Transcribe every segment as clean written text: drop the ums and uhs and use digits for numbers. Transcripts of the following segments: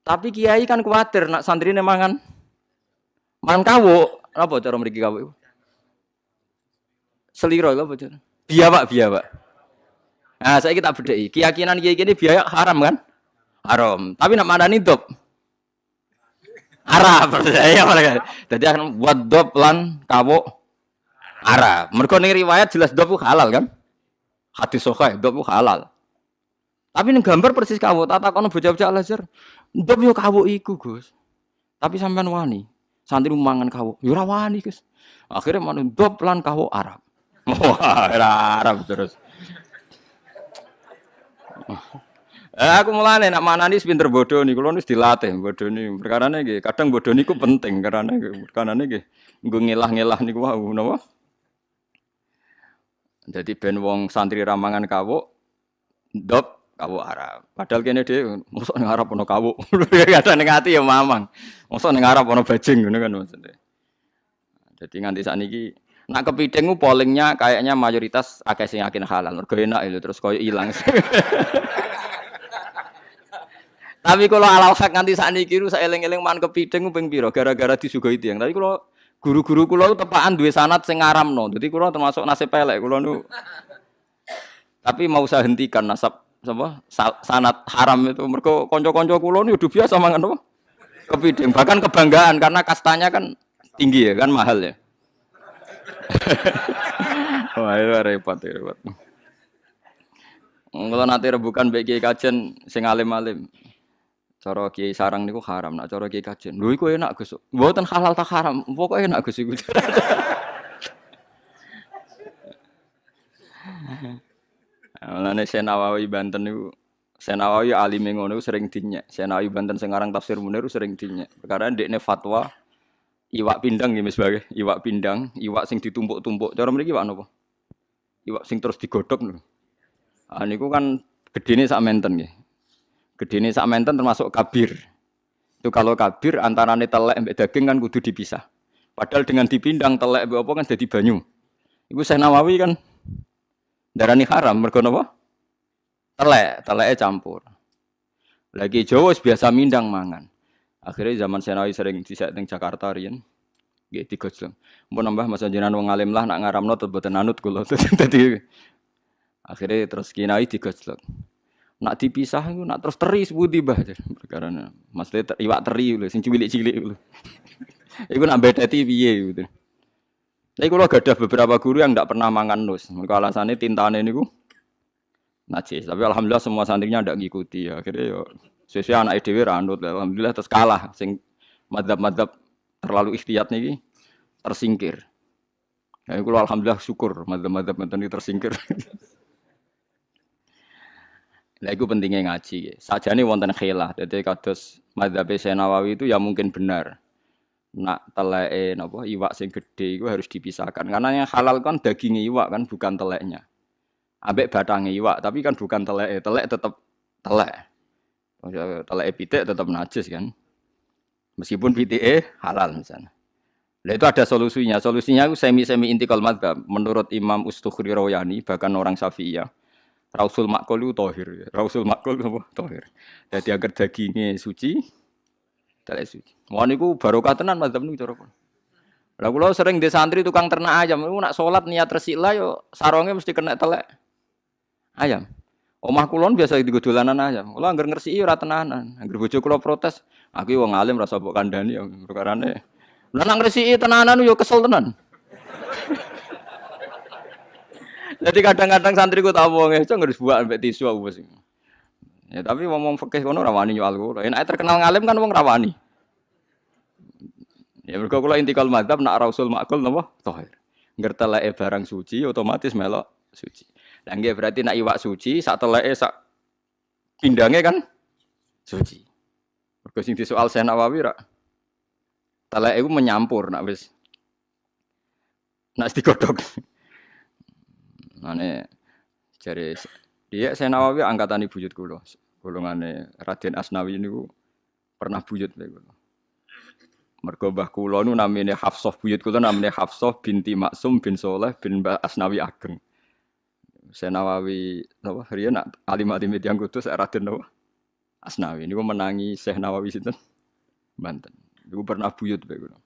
Tapi kiai kan kuwatir nak santrine mangan mangan kawuk. Napa cara mriki kawuk iku? Seliro apa cara? Biawak, biawak. Nah, saya kita bedheki. Keyakinan kiai ini biawak haram kan? Haram. Tapi nak maknani dhab Arab percaya mereka. Jadi akan buat dhab lan kawuk Arab. Mergo ning riwayat jelas dhab halal kan? Hadis sahih dhab halal. Tapi ning gambar persis kawuk, tak takono bocah-bocah Al Azhar. Dhab yo kawuk iku, Gus. Tapi sampean wani. Santri mangan kawuk. Yo ora wani, Gus. Akhirnya manut dhab lan kawuk Arab. Wah, Arab terus. Aku mulane nak maknani pinter bodoh nih, kula wis dilatih bodoh nih. Perkarane nggih, kadang bodoh niku penting karena perkarane nggih nggo ngelah-ngelah niku wau napa? Jadi ben wong santri ra mangan kawuk dhab kawuk Arab. Padahal kene dhewe mosok ning Arab ana kawuk. Kadang ning ati ya mamang. Mosok ning Arab ana bajing ngono kan maksudnya. Jadi nganti sakniki nak kepiting ku pollingnya kayaknya mayoritas akeh sing yakin halal. Mergo enak itu terus koyo ilang. Tapi kalau alal hak nganti sakniki saya eling-eling man kepiting ku ping pira gara-gara disuguhi tiyang. Tapi kalau guru-guru kula tepaan duwe sanad sing ngaramno. Dadi kula termasuk nasib elek kula nu. Tapi mau saya hentikan nasab apa sanad haram itu. Mergo kanca-kanca kula nu udah biasa mangan apa? Kepiting. Bahkan kebanggaan karena kastanya kan tinggi ya, kan mahal ya. Wah, itu repot, repot. Kalau nanti rebukan mbek kiai kajen sing alim-alim. Cara kiai sarang niku haram, nak cara kiai kajen. Lho iku enak Gus. Mboten halal tak haram, pokoke enak Gus iku. Mulane Syekh Nawawi Banten niku, Syekh Nawawi alime ngono sering dinyek. Syekh Nawawi Banten sing aran tafsir Munir sering dinyek. Perkara ndekne fatwa iwak pindang nggih sebagai iwak pindang, iwak sing ditumpuk-tumpuk. Cara mriki iwak napa? Iwak sing terus digodhog lho. Ah niku kan gedene sak menten nggih. Gedene sak menten termasuk kabir. Itu kalau kabir antarane telek mbek daging kan kudu dipisah. Padahal dengan dipindang telek mbek apa kan jadi banyu. Iku Syekh Nawawi kan darani haram mergo napa? Telek, teleke campur. Lagi Jawa biasa mindang mangan. Akhirnya zaman Syekh Nawawi sering dhisik teng Jakarta riyen. Nggih digojlong. Mpun nambah masa jenengan wong alim lah nak ngaramno tetep mboten anut kula. Dadi akhirnya terus kinai digojlok. Nak dipisah iku nak terus teri sepundi Mbah. Perkara maksudnya iwak teri lho sing cilik-cilik lho. Iku nak bedeti piye gitu. Tapi kalau gadah beberapa guru yang tidak pernah mangan nus, mereka alasannya tintane niku najis. Tapi alhamdulillah semua santrinya ndak ngikuti ya. Akhirnya yo sesuai anak dhewe ra anut. Alhamdulillah terus kalah sing madzhab-madzhab terlalu ikhtiyat niki tersingkir. Ya kula alhamdulillah syukur madzhab-madzhab ngoten iki tersingkir. Lah iku pentingnya ngaji. Sajane wonten khilah. Dadi kados madzhab Syekh Nawawi itu ya mungkin benar. Nak teleke napa iwak sing gede itu harus dipisahkan. Karena yang halal kan dagingnya iwak kan bukan teleknya. Ambek batangnya iwak, tapi kan bukan teleke. Telek tetep telek. Teleke pitik tetep najis kan. Meskipun pitike halal misalnya. Lah itu ada solusinya. Solusinya itu semi-semi intikal madzhab. Menurut Imam Ustukhri Rawayani bahkan orang Syafi'iyah. Rausul makul itu tohir. Rausul makul apa? Tohir. Jadi agar dagingnya suci, telek suci. Wah niku barokah tenan madzhab niku cara kula. Lah kula sering di santri tukang ternak ayam, niku nak salat niat resik lah yo sarongnya mesti kena telek ayam. Omah kula biasa digo dolanan ayam. Kula angger ngresiki ora tenanan. Angger bojo kula protes, aku wong alim rasa mbok kandhani ya perkarane. Lah nak ngresiki tenanan yo kesel tenan. Jadi kadang-kadang santri ku tak omong, itu nggak dibuat ambek tisu aku wis. Ya tapi wong-wong fikih kono ora wani nyoal kula. Nek terkenal ngalim kan wong ra wani. Ya mergo kula intikal madzhab nak rausul makul napa tohir. Ngger teleke barang suci otomatis melok suci. Lah nggih berarti nak iwak suci sak teleke sak pindange kan suci. Mergo sing disoal Syekh Nawawi rak teleke iku menyampur nak wis nak digodhog. Mane jare dia Syekh Nawawi angkatan buyut kula. Golongane Raden Asnawi niku pernah buyut lho kula. Mergo mbah kula nu namine Hafsah, buyut kula namine Hafsah binti Maksum bin Soleh bin Mbah Asnawi Ageng. Syekh Nawawi napa riyen nak alim-alim tiyang Kudus Raden napa? Asnawi niku menangi Syekh Nawawi sinten? Banten. Niku pernah buyut bae kula.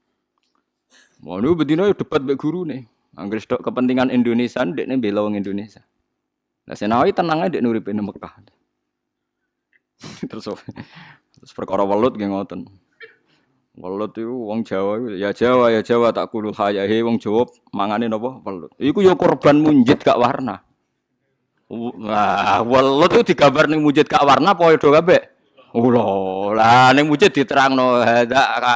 Mau niku bedino debat mbek gurune. Anggere tok kepentingan Indonesia ndekne bela wong Indonesia. Lah Syekh Nawawi tenang ae ndek uripe nang Mekah. Terus terus perkara welut nggih ngoten. Welut iku wong Jawa iku ya Jawa tak kulul hayahe wong Jawa mangane napa welut. Iku ya korban munjid gak warna. Wah, welut itu digambar ning munjid gak warna padha kabeh. Ula, lah ning munjid diterangno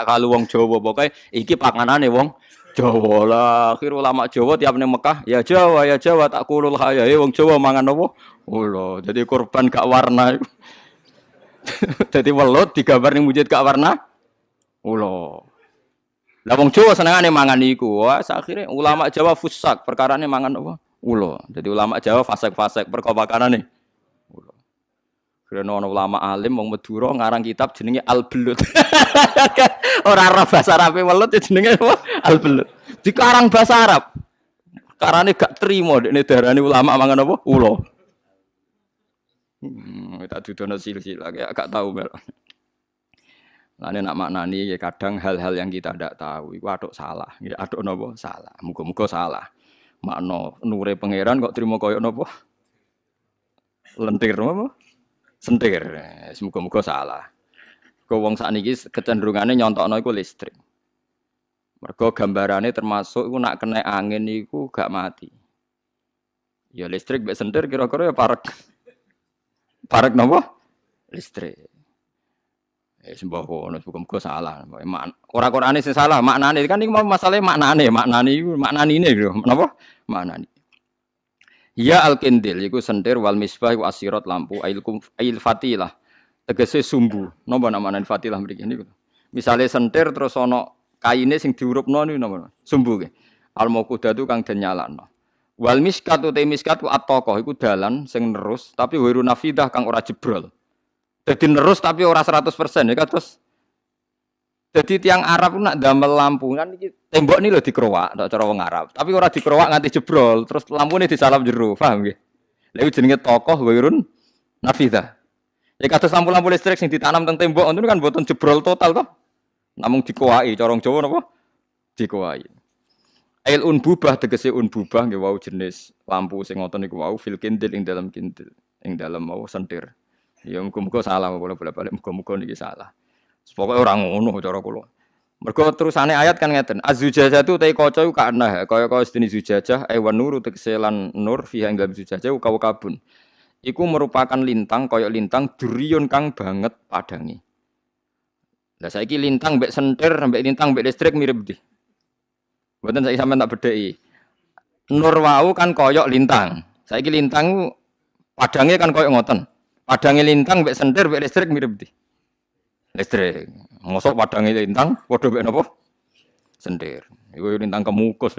kalau wong Jawa pokoke iki panganane wong Jawa lah. Akhir ulama Jawa tiap ning Mekah, ya Jawa tak kulul hayahe wong Jawa mangan apa? Ula. Jadi korban gak warna iku. Jadi welut digambar ning munjid gak warna. Ula. Lah wong Jawa senengane mangan iku. Wah, akhirnya ulama Jawa fusak, perkarane mangan apa? Ula. Jadi ulama Jawa fasek-fasek perkara makanane. Ula. Kira ono ulama alim wong Madura ngarang kitab jenenge Al Belut. Ora ora bahasa Arabe welut ya jenenge apa? Al Belut. Dikarang bahasa Arab. Karane gak terima dekne darani ulama mangan apa? Ula. Tak dudono silsilah kayak gak tahu mel. Lah nak maknani ya kadang hal-hal yang kita ndak tahu iku atuk salah. Ya atuk napa? Salah. Muga-muga salah. Makna nure pangeran kok terima koyo napa? Lentir napa? Sentir. Muga-muga salah. Kok wong sakniki kecenderungane nyontokno iku listrik. Mergo gambarane termasuk iku nak kena angin iku gak mati. Ya listrik mbek sentir kira-kira ya parek. Parek napa? Listrik. Sembah kono muga-muga salah. Ora Qur'ane sing salah, maknane kan iki mau masalahe maknane, maknane iku maknanine lho. Napa? Maknane. Ya al-kindil iku sentir wal misbah iku asirat lampu ail kum ail fatilah. Tegese sumbu. Napa namane fatilah mriki niku? Misale sentir terus ana kaine sing diurupno niku napa? Sumbu nggih. Al mauqudatu kang den nyalakno. Wal miskat uta miskat ku at-taqah iku dalan sing nerus tapi ghairu nafidah kang ora jebrol. Jadi nerus tapi ora 100% ya terus. Jadi tiang Arab nak damel lampu kan iki tembok ini lho dikerowak tak cara wong Arab. Tapi ora dikerowak nganti jebrol, terus lampune disalap jero, paham nggih? Lha iku jenenge tokoh ghairun nafidah. Ya kados lampu-lampu listrik sing ditanam teng tembok ngono kan mboten jebrol total toh. Namung dikowaki cara wong Jawa napa? Dikowaki. Ail unbubah tegese unbubah nggih wau jenis lampu sing ngoten niku wau fil kindil ing dalam kindil, ing dalam mau sentir. Ya muga-muga salah kula bolak-balik muga-muga niki salah. Pokoke ora ngono cara kula. Mergo terusane ayat kan ngeten, az-zujajatu te kaca iku kana kaya-kaya sedene zujajah e wan nuru tegese lan nur fiha ing dalem zujajah kabun. Iku merupakan lintang kaya lintang duriyun kang banget padangi. Lah saiki lintang mbek sentir mbek lintang mbek listrik mirip ndi? Mboten saiki sampean tak bedheki. Nur wau kan koyok lintang. Saiki lintang padange kan koyok ngoten. Padange lintang mbek sentir mbek listrik mirip ndi? Listrik. Mosok padange lintang padha mbek napa? Sentir. Iku lintang kemukus.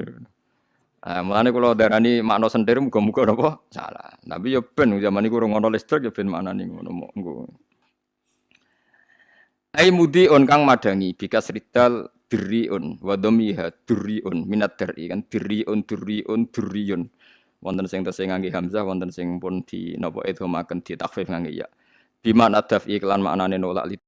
Nah, mulane kula darani makna sentir muga-muga napa salah. Tapi ya ben zaman iku urung ana listrik ya ben maknane ngono monggo. Ai mudiun kang madangi bikas ridal diriun wa dhamiha duriun minat dari kan diriun duriun duriyun. Wonten sing tesih ngangge hamzah wonten sing pun di napa idghamaken di takhfif ngangge ya. Bima nadaf iklan maknane nolak.